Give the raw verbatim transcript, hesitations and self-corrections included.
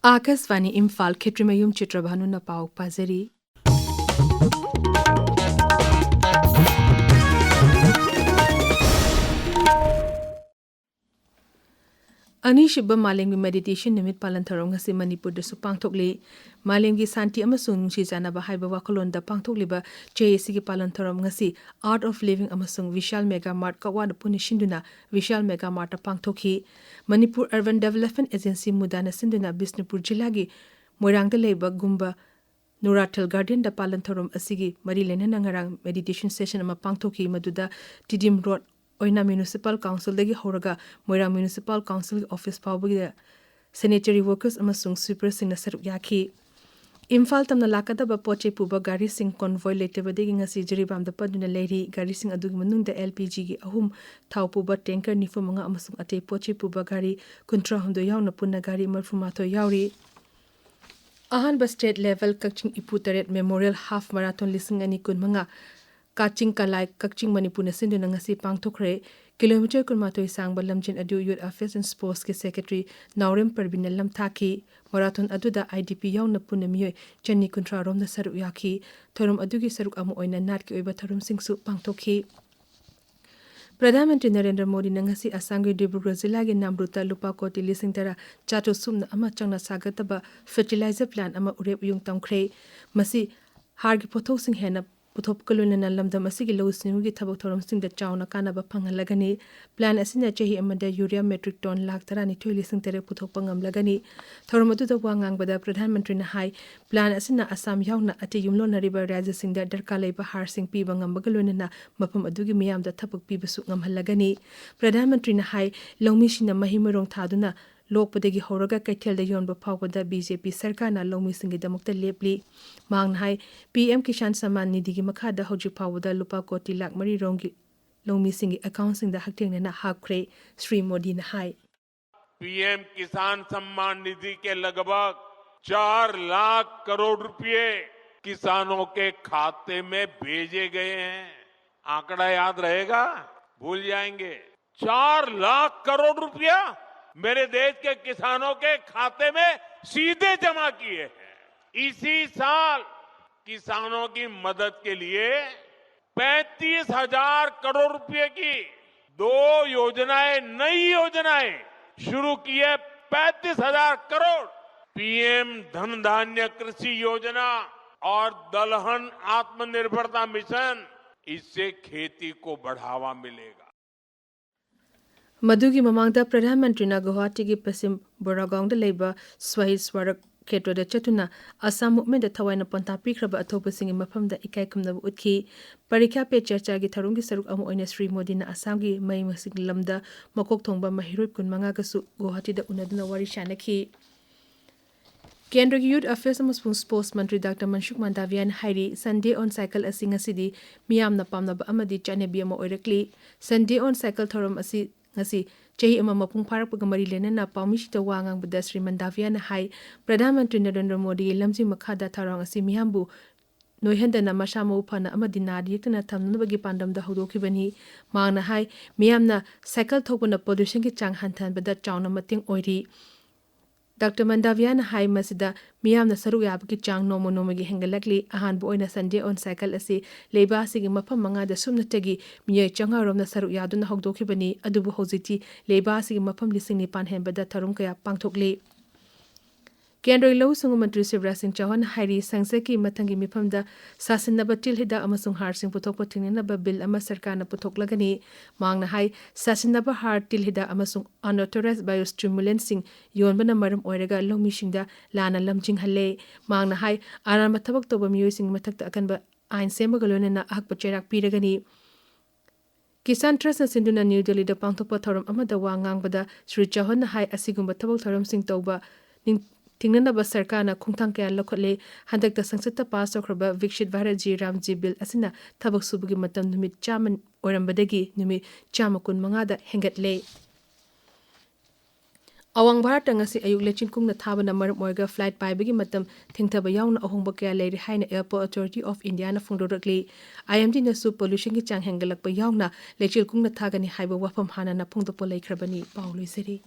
ꯑꯥꯀꯥꯁꯕꯥꯅꯤ ꯏꯝꯐꯥꯜ, ꯈꯦꯇ꯭ꯔꯤꯃꯌꯨꯝ ꯆꯤꯇ꯭ꯔꯚꯥꯅꯨꯅ ꯄꯥꯎ ꯄꯥꯖꯔꯤ꯫ ꯑꯅꯤꯁꯨꯕ ꯃꯥꯂꯦꯝꯒꯤ ꯃꯦꯗꯤꯇꯦꯁꯟ ꯅꯨꯃꯤꯠ ꯄꯥꯂꯟ ꯊꯧꯔꯝ ꯉꯁꯤ ꯃꯅꯤꯄꯨꯔꯗꯁꯨ ꯄꯥꯡꯊꯣꯛꯂꯤ꯫ ꯃꯥꯂꯦꯝꯒꯤ ꯁꯥꯟꯇꯤ ꯑꯃꯁꯨꯡ ꯅꯨꯡꯁꯤ ꯆꯥꯟꯅꯕ ꯍꯥꯏꯕ ꯋꯥꯈꯜꯂꯣꯟꯗ ꯄꯥꯡꯊꯣꯛꯂꯤꯕ ꯆꯍꯤ ꯑꯁꯤꯒꯤ ꯄꯥꯂꯟ ꯊꯧꯔꯝ ꯉꯁꯤ Art of Living ꯑꯃꯁꯨꯡ ꯚꯤꯁꯥꯜ ꯃꯦꯒꯥ ꯃꯥꯔꯠ ꯀꯛꯋꯥꯅ ꯄꯨꯟꯅ ꯁꯤꯟꯗꯨꯅ ꯚꯤꯁꯥꯜ ꯃꯦꯒꯥ ꯃꯥꯔꯠꯇ ꯄꯥꯡꯊꯣꯛꯈꯤ꯫ ꯃꯅꯤꯄꯨꯔ Urban Development Agency, ꯃꯨꯗꯥꯅ ꯁꯤꯟꯗꯨꯅ ꯕꯤꯁꯅꯨꯄꯨꯔ ꯖꯤꯂꯥꯒꯤ ꯃꯣꯏꯔꯥꯡꯗ ꯂꯩꯕ ꯒꯨꯝꯕ ꯅꯨꯔꯥꯊꯜ ꯒꯥꯔꯗꯦꯟꯗ ꯄꯥꯂꯟ ꯊꯧꯔꯝ ꯑꯁꯤꯒꯤ ꯃꯔꯤ ꯂꯩꯅꯅ ꯉꯔꯥꯡ ꯃꯦꯗꯤꯇꯦꯁꯟ ꯁꯦꯁꯟ ꯑꯃ ꯄꯥꯡꯊꯣꯛꯈꯤ, ꯃꯗꯨꯗ ꯇꯤꯗꯤꯝ ꯔꯣꯗ ꯑꯣꯏꯅ ꯃ꯭ꯌꯨꯅꯤꯁꯤꯄꯥꯜ ꯀꯥꯎꯟꯁꯤꯜꯗꯒꯤ ꯍꯧꯔꯒ ꯃꯣꯏꯔꯥꯡ ꯃ꯭ꯌꯨꯅꯤꯁꯤꯄꯥꯜ ꯀꯥꯎꯟꯁꯤꯜꯒꯤ ꯑꯣꯐꯤꯁ ꯐꯥꯎꯕꯒꯤꯗ ꯁꯦꯅꯤꯇꯔꯤ ꯋꯥꯔꯀꯔꯁ ꯑꯃꯁꯨꯡ ꯁ꯭ꯋꯤꯄꯔꯁꯤꯡꯅ ꯁꯔꯨꯛ ꯌꯥꯈꯤ꯫ ꯏꯝꯐꯥꯜ ꯇꯝꯅ ꯂꯥꯛꯀꯗꯕ ꯄꯣꯠ ꯆꯩ ꯄꯨꯕ ꯒꯥꯔꯤꯁꯤꯡ ꯀꯣꯟꯚꯣꯏ ꯂꯩꯇꯕꯗꯒꯤ ꯉꯁꯤ ꯖꯤꯔꯤꯕꯥꯝꯗ ꯄꯟꯗꯨꯅ ꯂꯩꯔꯤ꯫ ꯒꯥꯔꯤꯁꯤꯡ ꯑꯗꯨꯒꯤ ꯃꯅꯨꯡꯗ ꯑꯦꯜ ꯄꯤ ꯖꯤꯒꯤ ꯑꯍꯨꯝ, ꯊꯥꯎ ꯄꯨꯕ ꯇꯦꯡꯀꯔ ꯅꯤꯐꯨ ꯃꯉꯥ ꯑꯃꯁꯨꯡ ꯑꯇꯩ ꯄꯣꯠ ꯆꯩ ꯄꯨꯕ ꯒꯥꯔꯤ ꯀꯨꯟꯊ꯭ꯔꯥ ꯍꯨꯝꯗꯣꯏ ꯌꯥꯎꯅ ꯄꯨꯟꯅ ꯒꯥꯔꯤ ꯃꯔꯤꯐꯨ ꯃꯥꯊꯣꯏ ꯌꯥꯎꯔꯤ꯫ ꯑꯍꯥꯟꯕ ꯁ꯭ꯇꯦꯠ ꯂꯦꯚꯦꯜ ꯀꯛꯆꯤꯡ ꯏꯄꯨ ꯇꯔꯦꯠ ꯃꯦꯃꯣꯔꯤꯌꯦꯜ ꯍꯥꯐ ꯃꯔꯥꯊꯣꯟ ꯂꯤꯁꯤꯡ ꯑꯅꯤ ꯀꯨꯟꯃꯉꯥ ꯀꯥꯆꯤꯡ ꯀꯂꯥꯏ, ꯀꯛꯆꯤꯡ, ꯃꯅꯤꯄꯨꯔꯅ ꯁꯤꯟꯗꯨꯅ ꯉꯁꯤ ꯄꯥꯡꯊꯣꯛꯈ꯭ꯔꯦ꯫ ꯀꯤꯂꯣꯃꯤꯇꯔ ꯀꯨꯟꯃꯥꯊꯣꯏ ꯁꯥꯡꯕ ꯂꯝꯖꯦꯟ ꯑꯗꯨ ꯌꯨꯠ ꯑꯦꯐꯤꯌꯔꯁ ꯑꯦꯟ ꯁ꯭ꯄꯣꯔꯠꯁꯀꯤ ꯁꯦꯀ꯭ꯔꯦꯇꯔꯤ ꯅꯥꯎꯔꯦꯝ ꯄꯔꯕꯤꯟꯅ ꯂꯝꯊꯥꯈꯤ꯫ ꯃꯔꯥꯊꯣꯟ ꯑꯗꯨꯗ ꯑꯥꯏ ꯗꯤ ꯄꯤ ꯌꯥꯎꯅ ꯄꯨꯟꯅ ꯃꯤꯑꯣꯏ ꯆꯅꯤ ꯀꯨꯟꯊ꯭ꯔꯥ ꯔꯣꯝꯅ ꯁꯔꯨꯛ ꯌꯥꯈꯤ꯫ ꯊꯧꯔꯝ ꯑꯗꯨꯒꯤ ꯁꯔꯨꯛ ꯑꯃ ꯑꯣꯏꯅ ꯅꯥꯠꯀꯤ ꯑꯣꯏꯕ ꯊꯧꯔꯝꯁꯤꯡꯁꯨ ꯄꯥꯡꯊꯣꯛꯈꯤ꯫ ꯄ꯭ꯔꯙꯥꯟ ꯃꯟꯇ꯭ꯔꯤ ꯅꯔꯦꯟꯗ꯭ꯔ ꯃꯣꯗꯤꯅ ꯉꯁꯤ ꯑꯁꯥꯝꯒꯤ ꯗꯤꯕ꯭ꯔꯨꯒꯔ ꯖꯤꯂꯥꯒꯤ ꯅꯥꯝꯔꯨꯠꯇ ꯂꯨꯄꯥ ꯀꯣꯇꯤ ꯂꯤꯁꯤꯡ ꯇꯔꯥ ꯆꯥꯇ꯭ꯔꯨꯛ ꯁꯨꯞꯅ ꯑꯃ ꯆꯪꯅ ꯁꯥꯒꯠꯇꯕ ꯐꯔꯇꯤꯂꯥꯏꯖꯔ ꯄ꯭ꯂꯥꯟ ꯑꯃ ꯎꯔꯦꯞ ꯌꯨꯡ ꯇꯝꯈ꯭ꯔꯦ꯫ ꯃꯁꯤ ꯍꯥꯔꯒꯤ ꯄꯣꯠꯊꯣꯛꯁꯤꯡ ꯍꯦꯟꯅ ꯄꯨꯊꯣꯛꯄꯒ ꯂꯣꯏꯅꯅ ꯂꯝꯗꯝ ꯑꯁꯤꯒꯤ ꯂꯧꯎ ꯁꯤꯡꯎꯒꯤ ꯊꯕꯛ ꯊꯧꯔꯝꯁꯤꯡꯗ ꯆꯥꯎꯅ ꯀꯥꯟꯅꯕ ꯐꯪꯍꯜꯂꯒꯅꯤ꯫ ꯄ꯭ꯂꯥꯟ ꯑꯁꯤꯅ ꯆꯍꯤ ꯑꯃꯗ ꯌꯨꯔꯤꯌꯥ ꯃꯦꯇ꯭ꯔꯤꯛ ꯇꯣꯟ ꯂꯥꯈ ꯇꯔꯥꯅꯤꯊꯣꯏ ꯂꯤꯁꯤꯡ ꯇꯔꯦꯠ ꯄꯨꯊꯣꯛꯄ ꯉꯝꯂꯒꯅꯤ꯫ ꯊꯧꯔꯝ ꯑꯗꯨꯗ ꯋꯥ ꯉꯥꯡꯕꯗ ꯄ꯭ꯔꯙꯥꯟ ꯃꯟꯇ꯭ꯔꯤꯅ ꯍꯥꯏ, ꯄ꯭ꯂꯥꯟ ꯑꯁꯤꯅ ꯑꯁꯥꯝ ꯌꯥꯎꯅ ꯑꯇꯩ ꯌꯨꯝꯂꯣꯟꯅꯔꯤꯕ ꯔꯥꯖ꯭ꯌꯁꯤꯡꯗ ꯗꯔꯀꯥꯔ ꯂꯩꯕ ꯍꯥꯔꯁꯤꯡ ꯄꯤꯕ ꯉꯝꯕꯒ ꯂꯣꯏꯅꯅ ꯃꯐꯝ ꯑꯗꯨꯒꯤ ꯃꯤꯌꯥꯝꯗ ꯊꯕꯛ ꯄꯤꯕꯁꯨ ꯉꯝꯍꯜꯂꯒꯅꯤ꯫ ꯄ꯭ꯔꯙꯥꯟ ꯃꯟꯇ꯭ꯔꯤꯅ ꯍꯥꯏ, ꯂꯧꯃꯤꯁꯤꯡꯅ ꯃꯍꯩ ꯃꯔꯣꯡ ꯊꯥꯗꯨꯅ ꯂꯣꯛꯄꯗꯒꯤ ꯍꯧꯔꯒ ꯀꯩꯊꯦꯜꯗ ꯌꯣꯟꯕ ꯐꯥꯎꯕꯗ ꯕꯤ ꯖꯦ ꯄꯤ ꯁꯔꯀꯥꯔꯅ ꯂꯧꯃꯤꯁꯤꯡꯒꯤꯗꯃꯛꯇ ꯂꯦꯞꯂꯤ꯫ ꯃꯍꯥꯛꯅ ꯍꯥꯏ, ꯄꯤ ꯑꯦꯝ ꯀꯤꯁꯥꯟ ꯁꯝꯃꯥꯟ ꯅꯤꯙꯤꯒꯤ ꯃꯈꯥꯗ ꯍꯧꯖꯤꯛ ꯐꯥꯎꯕꯗ ꯂꯨꯄꯥ ꯀꯣꯇꯤ ꯂꯥꯈ ꯃꯔꯤ ꯔꯣꯝꯒꯤ ꯂꯧꯃꯤꯁꯤꯡꯒꯤ ꯑꯦꯀꯥꯎꯟꯁꯤꯡꯗ ꯍꯛꯊꯦꯡꯅꯅ ꯍꯥꯞꯈ꯭ꯔꯦ꯫ ꯁ꯭ꯔꯤ ꯃꯣꯗꯤꯅ ꯍꯥꯏ, पीएम किसान सम्मान निधि के लगभग चार लाख करोड़ रुपए किसानों के खाते में भेजे गए हैं। आंकड़ा याद रहेगा, भूल जाएंगे। चार लाख करोड़ रुपया मेरे देश के किसानों के खाते में सीधे जमा किए हैं। इसी साल किसानों की मदद के लिए पैंतीस हजार करोड़ रुपए की दो योजनाएं, नई योजनाएं शुरू की है। पैंतीस हजार करोड़। पीएम धन धान्य कृषि योजना और दलहन आत्मनिर्भरता मिशन, इससे खेती को बढ़ावा मिलेगा। ꯃꯗꯨꯒꯤ ꯃꯃꯥꯡꯗ ꯄ꯭ꯔꯙꯥꯟ ꯃꯟꯇ꯭ꯔꯤꯅ ꯒꯨꯋꯥꯍꯥꯇꯤꯒꯤ ꯄꯁꯤꯝ ꯕꯣꯔꯥꯒꯥꯎꯟꯗ ꯂꯩꯕ ꯁ꯭ꯋꯥꯍꯤꯗ ꯁ꯭ꯋꯥꯔꯛ ꯈꯦꯇ꯭ꯔꯗ ꯆꯠꯇꯨꯅ ꯑꯁꯥꯝ ꯃꯨꯚꯃꯦꯟꯠꯇ ꯊꯋꯥꯏꯅ ꯄꯣꯟꯊꯥ ꯄꯤꯈ꯭ꯔꯕ ꯑꯊꯧꯕꯁꯤꯡꯒꯤ ꯃꯐꯝꯗ ꯏꯀꯥꯏ ꯈꯨꯝꯅꯕ ꯎꯠꯈꯤ꯫ ꯄꯔꯤꯈ꯭ꯌꯥ ꯄꯦ ꯆꯔꯆꯥꯒꯤ ꯊꯧꯔꯝꯒꯤ ꯁꯔꯨꯛ ꯑꯃ ꯑꯣꯏꯅ ꯁ꯭ꯔꯤ ꯃꯣꯗꯤꯅ ꯑꯁꯥꯝꯒꯤ ꯃꯍꯩ ꯃꯁꯤꯡ ꯂꯝꯗ ꯃꯀꯣꯛ ꯊꯣꯡꯕ ꯃꯍꯩꯔꯣꯏ ꯀꯨꯟ ꯃꯉꯥꯒꯁꯨ ꯒꯨꯋꯥꯍꯥꯇꯤꯗ ꯎꯅꯗꯨꯅ ꯋꯥꯔꯤ ꯁꯥꯅꯈꯤ꯫ ꯀꯦꯟꯗ꯭ꯔꯒꯤ ꯌꯨꯊ ꯑꯦꯐꯤꯌꯔꯁ ꯑꯃꯁꯨꯡ ꯁ꯭ꯄꯣꯔꯠꯁ ꯃꯟꯇ꯭ꯔꯤ ꯗꯥꯛꯇꯔ ꯃꯟꯁꯨꯈ ꯃꯥꯟꯗꯥꯚꯤꯌꯥꯅ ꯍꯥꯏꯔꯤ, ꯁꯟꯗꯦ ꯑꯣꯟ ꯁꯥꯏꯀꯜ ꯑꯁꯤ ꯉꯁꯤꯗꯤ ꯃꯤꯌꯥꯝꯅ ꯄꯥꯝꯅꯕ ꯑꯃꯗꯤ ꯆꯠꯅꯕꯤ ꯑꯃ ꯑꯣꯏꯔꯛꯂꯤ꯫ ꯁꯟꯗꯦ ꯑꯣꯟ ꯁꯥꯏꯀꯜ ꯊꯧꯔꯝ ꯑꯁꯤ ꯉꯁꯤ ꯆꯍꯤ ꯑꯃ ꯃꯄꯨꯡ ꯐꯥꯔꯛꯄꯒ ꯃꯔꯤ ꯂꯩꯅꯅ ꯄꯥꯎꯃꯤꯁꯤꯡꯗ ꯋꯥ ꯉꯥꯡꯕꯗ ꯁ꯭ꯔꯤ ꯃꯟꯗꯥꯚꯤꯌꯥꯅ ꯍꯥꯏ, ꯄ꯭ꯔꯙꯥꯟ ꯃꯟꯇ꯭ꯔꯤ ꯅꯔꯦꯟꯗ꯭ꯔ ꯃꯣꯗꯤꯒꯤ ꯂꯝꯖꯤꯡ ꯃꯈꯥꯗ ꯊꯧꯔꯥꯡ ꯑꯁꯤ ꯃꯤꯌꯥꯝꯕꯨ ꯅꯣꯏꯍꯟꯗꯅ ꯃꯁꯥ ꯃꯎ ꯐꯅ ꯑꯃꯗꯤ ꯅꯥꯗ ꯌꯦꯛꯇꯅ ꯊꯝꯅꯅꯕꯒꯤ ꯄꯥꯟꯗꯝꯗ ꯍꯧꯗꯣꯛꯈꯤꯕꯅꯤ꯫ ꯃꯍꯥꯛꯅ ꯍꯥꯏ, ꯃꯤꯌꯥꯝꯅ ꯁꯥꯏꯀꯜ ꯊꯧꯕꯅ ꯄꯣꯂꯨꯁꯟꯒꯤ ꯆꯥꯡ ꯍꯟꯊꯍꯟꯕꯗ ꯆꯥꯎꯅ ꯃꯇꯦꯡ ꯑꯣꯏꯔꯤ꯫ ꯗꯥꯛꯇꯔ ꯃꯟꯗꯥꯚꯤꯌꯥꯅ ꯍꯥꯏ, ꯃꯁꯤꯗ ꯃꯤꯌꯥꯝꯅ ꯁꯔꯨꯛ ꯌꯥꯕꯒꯤ ꯆꯥꯡ ꯅꯣꯡꯃ ꯅꯣꯡꯃꯒꯤ ꯍꯦꯟꯒꯠꯂꯛꯂꯤ꯫ ꯑꯍꯥꯟꯕ ꯑꯣꯏꯅ ꯁꯟꯗꯦ ꯑꯣꯟ ꯁꯥꯏꯀꯜ ꯑꯁꯤ ꯂꯩꯕꯥꯛ ꯑꯁꯤꯒꯤ ꯃꯐꯝ ꯃꯉꯥꯗ ꯁꯨꯞꯅꯇꯒꯤ ꯃꯤꯑꯣꯏ ꯆꯥꯝꯃꯉꯥ ꯔꯣꯝꯅ ꯁꯔꯨꯛ ꯌꯥꯗꯨꯅ ꯍꯧꯗꯣꯛꯈꯤꯕꯅꯤ꯫ ꯑꯗꯨꯕꯨ ꯍꯧꯖꯤꯛꯇꯤ ꯂꯩꯕꯥꯛ ꯑꯁꯤꯒꯤ ꯃꯐꯝ ꯂꯤꯁꯤꯡ ꯅꯤꯄꯥꯟ ꯍꯦꯟꯕꯗ ꯊꯧꯔꯝ ꯀꯌꯥ ꯄꯥꯡꯊꯣꯛꯂꯤ꯫ ꯀꯦꯟꯗ꯭ꯔꯒꯤ ꯂꯧꯎ ꯁꯤꯡꯎ ꯃꯟꯇ꯭ꯔꯤ ꯁꯤꯕꯔꯥꯖ ꯁꯤꯡ ꯆꯧꯍꯥꯟꯅ ꯍꯥꯏꯔꯤ, ꯁꯪꯁꯠꯀꯤ ꯃꯊꯪꯒꯤ ꯃꯤꯐꯝꯗ ꯁꯥꯁꯤꯟꯅꯕ ꯇꯤꯜ ꯍꯤꯗꯥꯛ ꯑꯃꯁꯨꯡ ꯍꯥꯔꯁꯤꯡ ꯄꯨꯊꯣꯛꯄ ꯊꯤꯡꯅꯅꯕ ꯕꯤꯜ ꯑꯃ ꯁꯔꯀꯥꯔꯅ ꯄꯨꯊꯣꯛꯂꯒꯅꯤ꯫ ꯃꯍꯥꯛꯅ ꯍꯥꯏ, ꯁꯥꯁꯤꯟꯅꯕ ꯍꯥꯔ, ꯇꯤꯜ ꯍꯤꯗꯥꯛ ꯑꯃꯁꯨꯡ unauthorized biostimulantsꯁꯤꯡ ꯌꯣꯟꯕꯅ ꯃꯔꯝ ꯑꯣꯏꯔꯒ ꯂꯧꯃꯤꯁꯤꯡꯗ ꯂꯥꯟꯅ ꯂꯝꯖꯤꯡꯍꯜꯂꯦ꯫ ꯃꯍꯥꯛꯅ ꯍꯥꯏ, ꯑꯔꯥꯟꯕ ꯊꯕꯛ ꯇꯧꯕ ꯃꯤꯑꯣꯏꯁꯤꯡꯒꯤ ꯃꯊꯛꯇ ꯑꯀꯟꯕ ꯑꯥꯏꯟ ꯁꯦꯝꯕꯒ ꯂꯣꯏꯅꯅ ꯑꯍꯛꯄ ꯆꯩꯔꯥꯛ ꯄꯤꯔꯒꯅꯤ꯫ ꯀꯤꯁꯥꯟ ꯇ꯭ꯔꯁꯅ ꯁꯤꯟꯗꯨꯅ ꯅ꯭ꯌꯨ ꯗꯦꯜꯂꯤꯗ ꯄꯥꯡꯊꯣꯛꯄ ꯊꯧꯔꯝ ꯑꯃꯗ ꯋꯥ ꯉꯥꯡꯕꯗ ꯁ꯭ꯔꯤ ꯆꯧꯍꯟꯅ ꯍꯥꯏ, ꯑꯁꯤꯒꯨꯝꯕ ꯊꯕꯛ ꯊꯧꯔꯝꯁꯤꯡ ꯇꯧꯕ ꯅꯤꯡ-, ꯊꯤꯡꯅꯅꯕ ꯁꯔꯀꯥꯔꯅ ꯈꯣꯡꯊꯥꯡ ꯀꯌꯥ ꯂꯧꯈꯠꯂꯦ꯫ ꯍꯟꯗꯛꯇ ꯁꯪꯁꯠꯇ ꯄꯥꯁ ꯇꯧꯈ꯭ꯔꯕ Viksit Bharat G Ram G bill ꯑꯁꯤꯅ ꯊꯕꯛ ꯁꯨꯕꯒꯤ ꯃꯇꯝ ꯅꯨꯃꯤꯠ ꯆꯥꯝꯃ ꯑꯣꯏꯔꯝꯕꯗꯒꯤ ꯅꯨꯃꯤꯠ ꯆꯥꯝꯃ ꯀꯨꯟꯃꯉꯥꯗ ꯍꯦꯟꯒꯠꯂꯦ꯫ ꯑꯋꯥꯡ ꯚꯥꯔꯠꯇ ꯉꯁꯤ ꯑꯌꯨꯛ ꯂꯩꯆꯤꯟ ꯀꯨꯡꯅ ꯊꯥꯕꯅ ꯃꯔꯝ ꯑꯣꯏꯔꯒ flight ꯄꯥꯏꯕꯒꯤ ꯃꯇꯝ ꯊꯦꯡꯊꯕ ꯌꯥꯎꯅ ꯑꯍꯣꯡꯕ ꯀꯌꯥ ꯂꯩꯔꯤ ꯍꯥꯏꯅ Airport Authority of Indiaꯅ ꯐꯣꯡꯗꯣꯔꯛꯂꯤ꯫ IMDꯅꯁꯨ pollutionꯒꯤ ꯆꯥꯡ ꯍꯦꯟꯒꯠꯂꯛꯄ ꯌꯥꯎꯅ ꯂꯩꯆꯤꯜ ꯀꯨꯡꯅ ꯊꯥꯒꯅꯤ ꯍꯥꯏꯕ ꯋꯥꯐꯝ ꯍꯥꯟꯅꯅ ꯐꯣꯡꯗꯣꯛꯄ ꯂꯩꯈ꯭ꯔꯕꯅꯤ꯫ ꯄꯥꯎ ꯂꯣꯏꯖꯔꯤ꯫